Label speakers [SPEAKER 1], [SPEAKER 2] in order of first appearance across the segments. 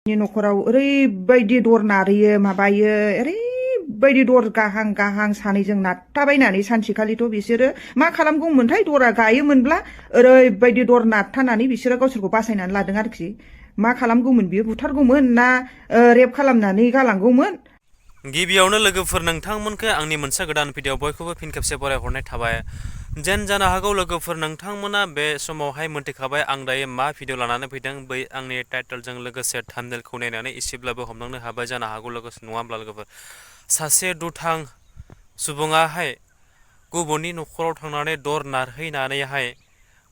[SPEAKER 1] नि न'खराव ओरैबायदि दर नारियो माबायो ओरैबायदि दर गाहां गाहां सानैजों नारथाबायनानै सानसेखालिथ' बिसोरो मा खालामगौमोनथाय दरा गायोमोनब्ला ओरैबायदि दर नारथानानै बिसोरो गावसोरखौ बासायनानै लादों आरोखि मा खालामगौमोन बियो बुथारगौमोन ना रेप खालामनानै गालांगौमोन।
[SPEAKER 2] गिबियावनो लोगोफोर नोंथांमोनखौ आंनि मोनसे गोदान भिडिअ बयखौबो फिन खेबसे बरायहरनाय थाबाय। जेन जानो हागौ लोगोफोर नोंथांमोना बे समावहाय मोनथिखाबाय आं दायो मा भिडिअ लानानै फैदों बै आंनि टाइटेलजों लोगोसे थाम्बनेलखौ नायनानै एसेब्लाबो हमदांनो हाबाय जानो हागौ लोगोसे नङा होमब्ला लोगोफोर सासे दुथां सुबुङाहाय गुबुननि न'खराव थांनानै दर नारहैनानैहाय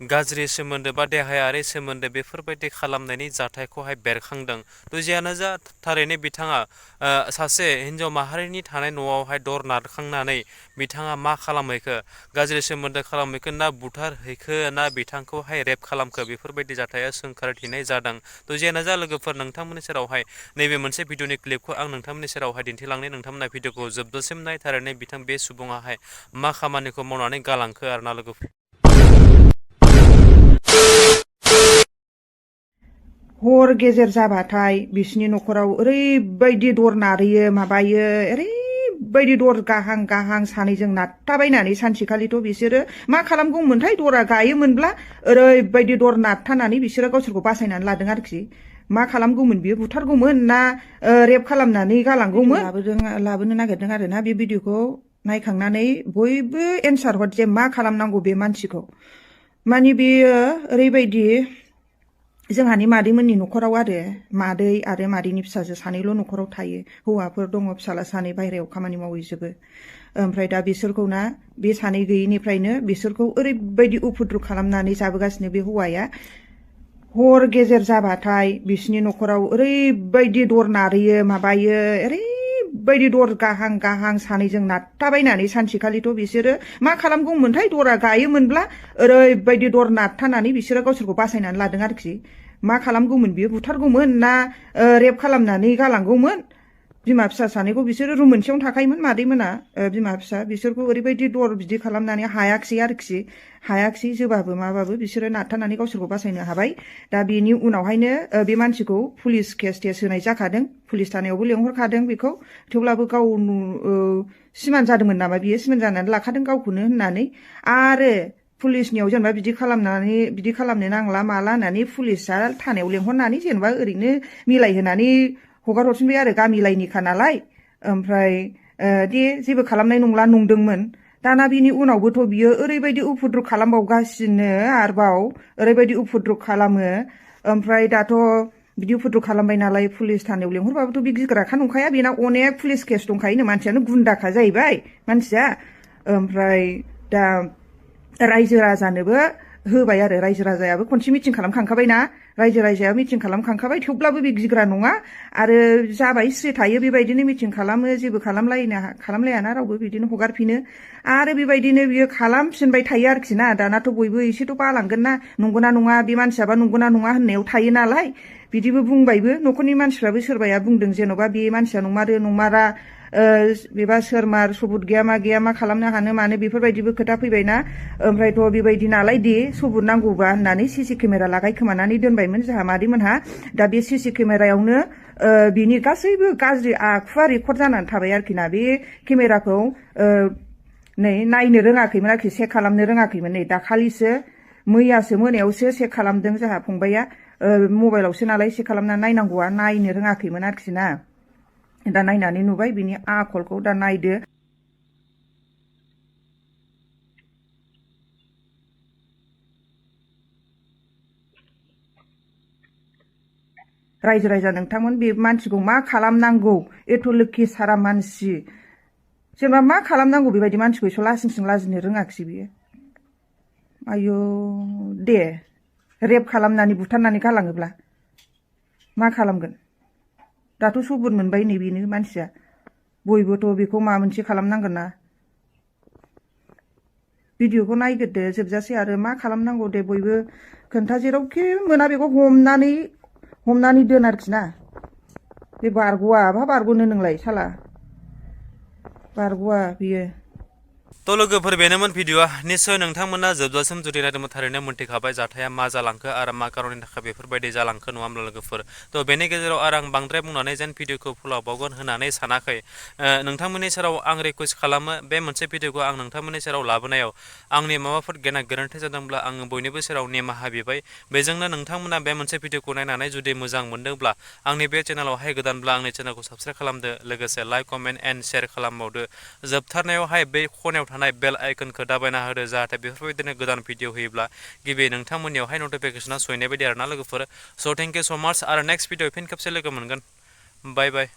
[SPEAKER 2] गाज्रि सोमोन्दो बा देहायारि सोमोन्दो बेफोरबायदि खालामनायनि जाथायखौहाय बेरखांदों। जियानो जा थारैनो बिथाङा सासे हिन्जाव माहारिनि थानाय न'आवहाय दर नारखांनानै बिथाङा मा खालामहैखो गाज्रि सोमोन्दो खालामहैखो ना बुथारहैखो ना बिथांखौहाय रेप खालामखो बेफोरबायदि जाथाया सोंखारिनाय जादों। जियानो जा लोगोफोर नोंथांमोननि सेरावहाय नैबे मोनसे भिडिअनि क्लिपखौ आं नोंथांमोननि सेरावहाय दिन्थिलांनाय नोंथांमोना भिडिअखौ जोबजासिम नाय थारैनो बिथां बे सुबुङाहाय मा खामानिखौ मावनानै गालांखो आरोना लोगोफोर।
[SPEAKER 1] हर गेजेर जाबाथाय बिसिनि न'खराव ओरैबायदि दर नारियो माबायो ओरैबायदि दर गाहां गाहां सानैजों नारथाबायनानै सानसेखालिथ' बिसोरो मा खालामगौमोनथाय दरा गायोमोनब्ला ओरैबायदि दर नारथानानै बिसोरो गावसोरखौ बासायनानै लादों आरोखि मा खालामगौमोन बियो बुथारगौमोन ना रेप खालामनानै गालांगौमोन। लाबोनो नागिरदों आरोना बे भिडिअखौ नायखांनानै बयबो एन्सार हर जे मा खालामनांगौ बे मानसिखौ। माने बेयो ओरैबायदि जोंहानि मादैमोननि न'खराव आरो मादै आरो मादैनि फिसाजो सानैल' न'खराव थायो। हौवाफोर दङ फिसाला सानै बाहेरायाव खामानि मावहैजोबो। ओमफ्राय दा बिसोरखौ ना बे सानै गैयिनिफ्रायनो बिसोरखौ ओरैबायदि उफुद्रुग खालामनानै जाबोगासिनो बे हौवाया। हर गेजेर जाबाथाय बिसिनि न'खराव ओरैबायदि दर नारियो माबायो ओरैबायदि दर गाहां गाहां सानैजों नारथाबायनानै सानसेखालिथ' बिसोरो मा खालामगौमोनथाय दरा गायोमोनब्ला ओरैबायदि दर नारथानानै बिसोरो गावसोरखौ बासायनानै लादों आरोखि मा खालामगौमोन बियो बुथारगौमोन ना रेप खालामनानै गालांगौमोन। बिमा फिसा सानैखौ बिसोरो रुम मोनसेयावनो थाखायोमोन मादैमोना बिमा फिसा बिसोरखौ ओरैबायदि दर बिदि खालामनानै हायाखिसै जोबाबो माबाबो बिसोरो नारथानानै गावसोरखौ बासायनो हाबाय। दा बेनि उनावहायनो बे मानसिखौ पुलिस केस होनाय जाखादों। पुलिस थानायावबो लेंहरखादों बेखौ थेवब्लाबो गाव सिमान जादोंमोन नामा बियो सिमान जानानै लाखादों गावखौनो होननानै आरो पुलिसनियाव जेनेबा बिदि खालामनो नांला माला होननानै पुलिसा थानायाव लेंहरनानै जेनेबा ओरैनो मिलायहोनानै हगार हरफिनबाय आरो गामि लाइनिखा नालाय। ओमफ्राय दे जेबो खालामनाय नंला नंदोंमोन। दाना बिनि उनावबोथ' बियो ओरैबायदि उफुद्रुग खालामबावगासिनो आरोबाव ओरैबायदि उफुद्रुग खालामो। ओमफ्राय दाथ' बिदि उफुद्रुग खालामबाय नालाय पुलिस थानायाव लेंहरबाबोथ' बे गिग्राखा नंखाया बेना अनेक पुलिस केस दंखायोनो मानसियानो गुन्दाखा जाहैबाय मानसिया। ओमफ्राय दा रायजो राजानोबो होबाय आरो रायजो राजायाबो खनसे मिटिं खालामखांखाबायना रायजो राजाया मिटिं खालामखांखाबाय थेवब्लाबो बे गिग्रा नङा आरो जाबाय स्रि थायो बेबायदिनो मिटिं खालामो जेबो खालामलायाना रावबो बिदिनो हगारफिनो आरो बेबायदिनो बियो खालामफिनबाय थायो आरोखि ना। दानाथ' बयबो एसेथ' बालांगोन ना नंगौना नङा बे मानसियाबा नंगौना नङा होननायाव थायो नालाय बिदिबो बुंबायबो न'खरनि मानसिफ्राबो सोरबाया बुंदों जेन'बा बे मानसिया नंमारा बेबा सोरमार सबुत गैया मा खालामनो हानो मानो बेफोरबायदिबो खोथा फैबायना। ओमफ्रायथ' बेबायदि नालाय दे सबुत नांगौबा होननानै सिसि केमेरा लागायखोमानानै दोनबायमोन जोंहा मादैमोनहा। दा बे सिसि केमेरायावनो बिनि गासैबो गाज्रि आखुवा रेकर्ड जानानै थाबाय आरोखि ना। बे केमेराखौ नायनो रोङाखैमोन आरोखि चेक खालामनो रोङाखैमोन। नै दाखालिसो मैयासो मोनायावसो चेक खालामदों जोंहा फंबाया मबाइलावसो नालाय चेक खालामना नायनांगौआ नायनो रोङाखैमोन आरोखि ना। दा नायनानै नुबाय बिनि आखलखौ दा नायदो। रायजो राजा नोंथांमोन बे मानसिखौ मा खालामनांगौ एथ' लोखि सारा मानसि जेनेबा मा खालामनांगौ बेबायदि मानसिखौ एसे लासिंसिं लाजिनो रोङाखिसै बियो। आयौ दे रेप खालामनानै बुथारनानै गालाङोब्ला मा खालामगोन। दाथ' सबुत मोनबाय नै बेनो मानसिया बयबोथ' बेखौ माबा मोनसे खालामनांगोन ना। भिडिअखौ नायग्रोदो जोबजासे आरो मा खालामनांगौ दे बयबो खोन्था जेरावखि मोना बेखौ हमनानै दोन आरोखि ना। बे बारग'वा बहा बारग'नो नोंलाय साला बारग'वा बियो।
[SPEAKER 2] तो लोगोफोर बेनोमोन भिडिअआ निस्सय नोंथांमोना जोबजासिम जुदि नायदोंमोन थारैनो मोनथिखाबाय जाथाया मा जालांखो आरो मा खारननि थाखाय बेफोरबायदि जालांखो नङा होमब्ला लोगोफोर तो बेनि गेजेराव आरो आं बांद्राय बुंनानै जेन भिडिअखौ फोलावबावगोन होननानै सानाखै नोंथांमोननि सेराव आं रिकुवेस्ट खालामो बे मोनसे भिडिअखौ आं नोंथांमोननि सेराव लाबोनायाव आंनि माबाफोर गेना गोरोन्थि जादोंब्ला आङो बयनिबो सेराव निमाहा बिबाय बेजोंनो नोंथांमोना बे मोनसे भिडिअखौ नायनानै जुदि मोजां मोनदोंब्ला आंनि बे चेनेलावहाय गोदानब्ला आंनि चेनेलखौ साबस्क्राइब खालामदो लोगोसे लाइक कमेन्ट एन्ड शेयार खालामबावदो जोबथारनायावहाय बे खनायाव थानाय बेल आइकनखौ दाबायना होदो जाहाथे बेफोरबायदिनो गोदान भिडिअ होयोब्ला गिबि नोंथांमोननियावहाय नटिफिकेसना सहैनाय बायदि आरोना लोगोफोर स' थेंक इउ स' माच आरो नेक्स्ट भिडिअ फिन खेबसे लोगो मोनगोन बाय बाय